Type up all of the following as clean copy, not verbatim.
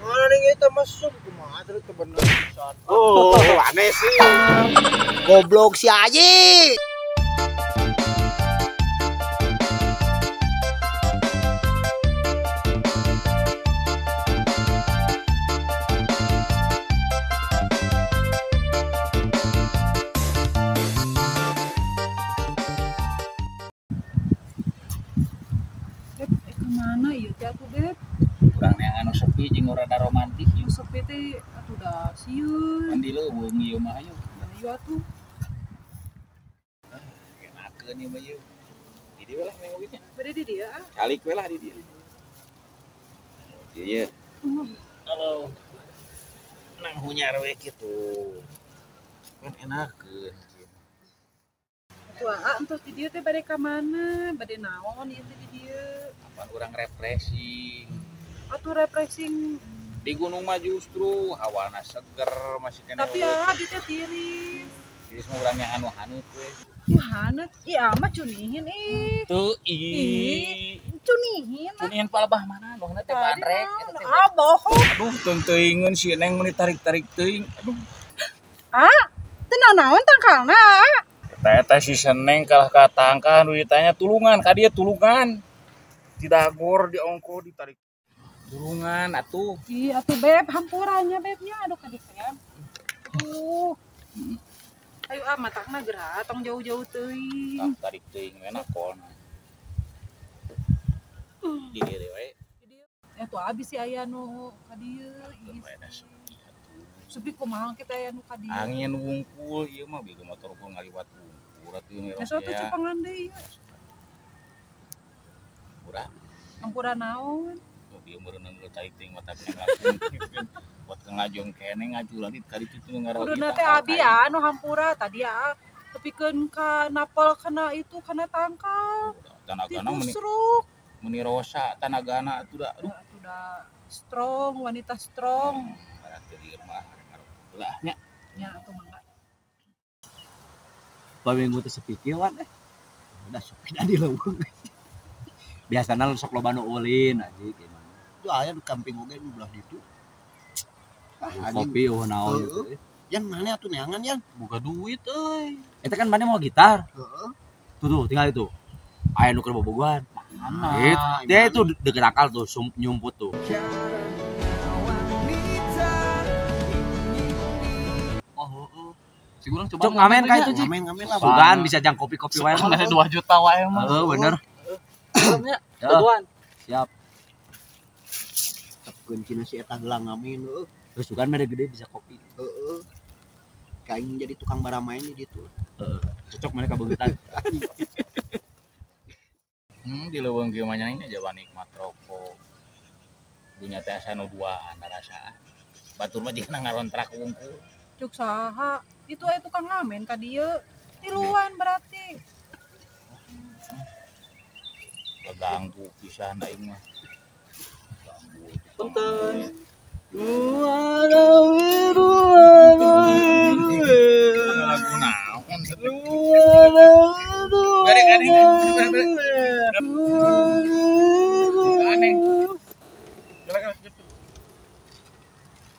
Mana nih kita mesum kumaha terus bener pisan. Oh, aneh sih. Goblok si Aji. Kemana ieu teh atuh Beb? Urang neangan nu sepi jeung nu rada romantis. Nu sepi teh atuh da sieun. Kan di leuweung ieu mah ayo. Ayo atuh. Enakeun ieu mah ieu. Di dieu lah nengoknya. Bade di dieu ah. Calik we lah di dieu. Ieu. Halo. Nang hunyar we kitu. Kan enakeun. Atuh aa entos di dieu teh bade ka mana? Bade naon ieu teh di dieu? Pan urang refreshing. Atuh refreshing di gunung mah justru hawana seger masih kena. Tapi ah di teh tiris. Tiris mah urang yang anu haneut we. Ih haneut, ih amat cunihin ih. Teu ih. Cunihin. Cunihin palebah mana? Nu haneut teh bandrek eta teh. Ah bohong. Aduh teuing-teuingeun si Neng mun ditarik-tarik teuing. Aduh. Ah, teu naon tangkalna? Eta si Seneng kalah ka tangkal nu ditanya tulungan ka dieu tulungan. Didagor diongko ditarik. Tulungan atuh. Ih atuh Beb, hampurannya Bebnya aduh ka dieu. Aduh. Ayo ah matakna geura tong jauh-jauh teuing. Tah tarik teuing we nakol. Di dieu we. Atuh abis si aya nu ka dieu. Sepi kumaha kita aya nu ka dieu. Angin wungkul ieu mah bieu motor pun ngaliwat wungkul atuh ieu. Eta teh cepengan deui ieu. Hampura. Hampura naon? Tuh bieu meureun tarik teuing mata ngajung. Buat ngajong keneh ngajulan ka ditu teu ngarogi. Kuduna teh abi anu hampura tadi ah tepikeun ka napal kana itu kana tangkal. Tanagana meni rosa tanagana atuh da. Aduh atuh da strong, wanita strong. Berarti di rumah lah nya. Nya atuh mangga. Paminggu teh sepi kieu wan eh. Udah sepi da di leuweung. Biasana sok loba nu ulin anjing gimana. Itu aya di camping oge di belah ditu. Ah, kopi eueuh naon gitu. Yan mana atuh neangan yan? Buka duit euy. Eta kan mana mau gitar. Heeh. Tuh tuh tinggal itu. Aya nu keur bobogohan. Mana? Dia itu deket akal tuh nyumput tuh. Oh heeh. Si urang coba cok ngamen ka itu cik. Ngamen-ngamen lah. Sugan bisa jang kopi-kopi wae mah. 2 juta wae mah. Heeh bener. Nya, tuan. Siap. Kuncina si eta gelang ngamen heuh. Terus sugan mere gede bisa kopi. Heeh. Kaing jadi tukang baramain di ditu. Heeh. Cocok mereka beungetan. Di leuweung kieu mah nya jawa nikmat rokok. Dunya teh asa nu duaan rasaan. Batur mah jeung ngarontrak wungkul. Cuk saha? Itu aya tukang ngamen ka dieu. Tiluan berarti. Ganggu pisan aing mah. Ganggu. Punten. Lagu naon? Bere aneh. Aneh.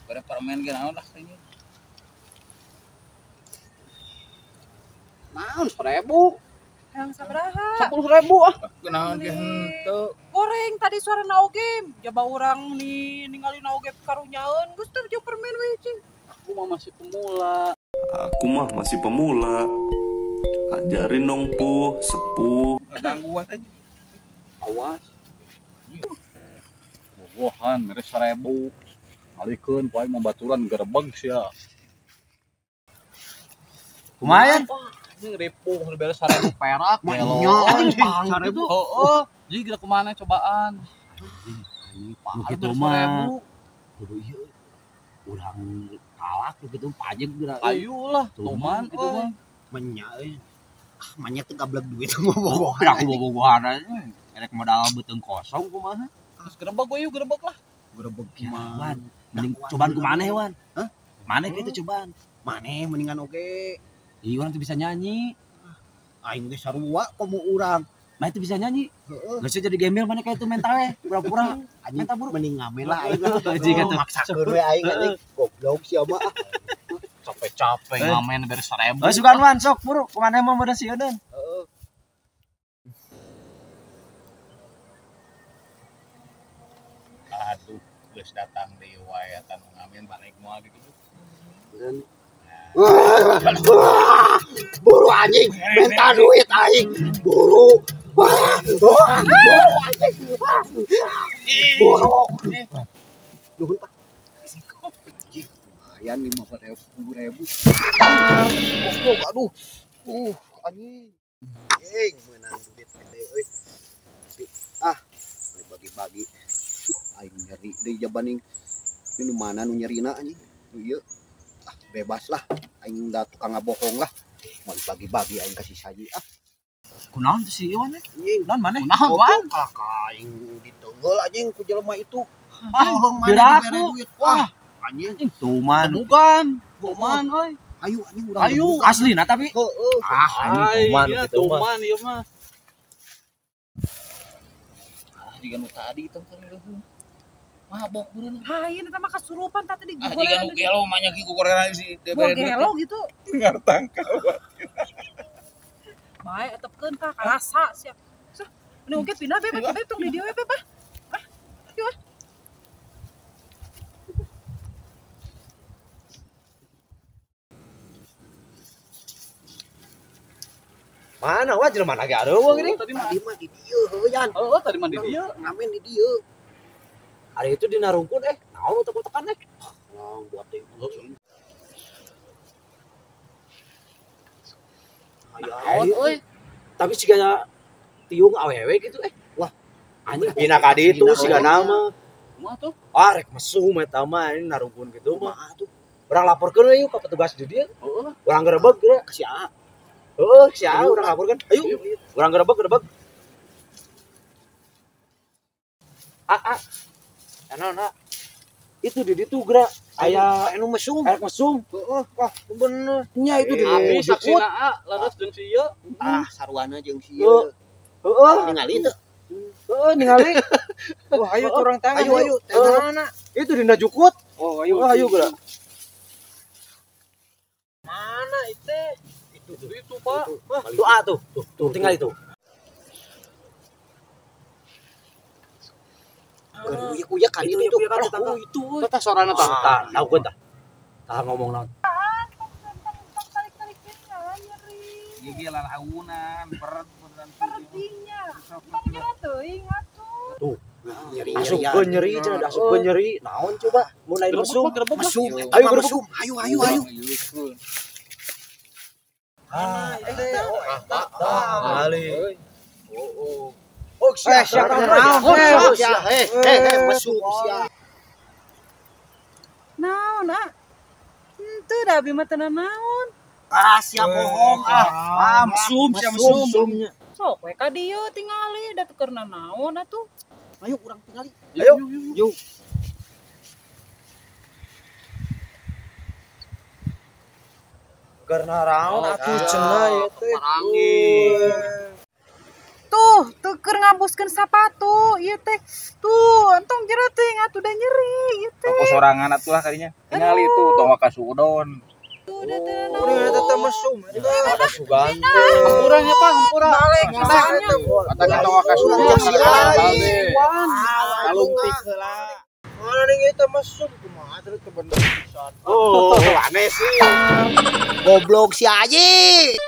Bere permen ge naon lah ini. Naon 1000? Yang sabaraha? 10.000 ah. Kunaon ge henteu. Goreng tadi suara naoge. Jaba urang nih ningali naoge karunyaeun geus teh jeung permen we cing. Aku mah masih pemula. Aku mah masih pemula. Ajarin dong puh, sepuh. Gangguan aja. Awas. Bobohan mere 1000. Alikeun poe mah baturan gerebeg sia. Lumayan. Anjing ripuh beres 1000 perak. Nya anjing 1000. Heeh. Jadi geura kumaha cobaan. Nu kitu mah. Kudu ieu. Urang kalak nu kitu pajeg geura. Ayo lah, tuman kitu mah. Menya euy. Ah, manya teh gablek duit bobogohan. Aku bobogohan aja. Erek modal beuteung kosong kumaha. Terus gerebeg we yuk gerebeg lah. Gerebeg kumaha. Mending cobaan ku maneh wan. Hah? Maneh kitu cobaan. Maneh mendingan oge. Ih, urang tuh bisa nyanyi. Aing ge sarua komo urang. Nah itu bisa nyanyi. Heeh. Geus jadi gembel mana kayak itu mentalnya, pura-pura. Anjing mending ngamen lah aing. Maksakeun we aing anjing. Goblok sia mah. Capek-capek ngamen beres 1000. Oh sugan wan sok buru kumaha mah beres sieun. Heeh. Aduh, geus datang deui wae eta nu ngamen balik moal gitu. Buru anjing, minta duit aing. Buru. Buru anjing. Buru. Nuhun Pak. Lumayan 5.000, 10.000. Aduh. Anjing. Anjing meunang duit gede euy. Ah, bagi-bagi. Aing nyeri deui jabaning. Ini nu mana nu nyerina anjing? Nu ieu. Ah, bebas lah. Aing da tukang ngabohong lah. Mau bagi-bagi aing kasih saji ah. Kunaon tuh si Iwan eh? Naon maneh? Kunaon Wan? Kalah ka aing diteunggeul anjing ku jelema itu. Ah, bohong maneh dibere duit. Wah, anjing tuman. Bukan. Tuman euy. Ayo anjing urang. Ayo aslina tapi. Heeh. Ah, anjing tuman gitu mah. Tuman ieu mah. Ah, jiga nu tadi tong kan leuheung. Mabok beureun. Hain eta mah kasurupan tah tadi Ah, jiga nu gelo mah nya ki kukoreran si dibere duit. Gelo gitu. Ngartangka. Bae etepkeun tah karasa sia. Sah, ini oge pindah beb, beb tong di dieu we beb ah. Ah, ayo ah. Mana wah jelema lagi areuweung ini? Tadi mah di dieu heuh yan. Heeh, tadi mah di dieu. Ngamen di dieu. Ari itu dina rungkun naon utek-utekan Ngong buat teh. Naon euy. Tapi sigana tiung awewe gitu Wah, anjing pina ka ditu sigana mah. Kumaha tuh? Ah, rek mesum eta mah ini narungkun gitu mah. Urang laporkeun we yuk ka petugas di dieu. Heeh. Urang gerebeg geura Ka si A. Heeh, si A urang laporkeun. Ayo, urang gerebeg. A A. Naon, A? Itu di ditu geura aya anu mesum. Aya mesum. Heeh, wah bener. Nya itu di Abi saksina A leres jeung si ieu. Ah, sarwana jeung si ieu. Heeh. Ningali teu? Heeh, ningali. Wah, ayo turang tangan. Ayo, ayo, tangan. Itu dina jukut. Oh, ayo. Oh, ayo geura. Mana itu? Itu, Pak. Tuh A tuh. Tuh, tinggal itu. Uyak-uyak kan itu tuh. Oh, itu. Tah sorana tah. Tah, tahu tah. Tah ngomong naon. Tarik-tarik nyeri. Gigi lalaunan, peret beneran. Perdinya. Tong jero teuing atuh. Tuh. Nyeri. Asupkeun nyeri cenah, asupkeun nyeri. Naon coba? Mun lain mesum. Mesum. Ayo mesum. Ayo ayo ayo. Ah, itu. Ali. Oh, oh. Oh, sia sia sia. Heh, mesum sia. Naon, ah? Henteu da abi mah teu naon. Ah, sia bohong ah. Ah, mesum sia mesum. Sok we ka dieu tingali da teu keur naon atuh. Ayo urang tingali. Ayo. Yuk. Karena raon atuh cenah ieu teh. Tuh, teu keur ngabuskeun sapatu ieu teh. Tuh, entong jero teuing atuh da nyeri ieu teh. Toko sorangan atuh lah kadinya. Tingali tuh tong ka suudon. Tuh da teu Udah eta mesum. Ada sugan teh. Hampura nya, Pak, hampura. Balik Soalnya. Kata tong ka suudon. Kalungtik heula. Mana ning eta mesum kumaha terus teu bener pisan. Oh, aneh sih. Goblok si anjing.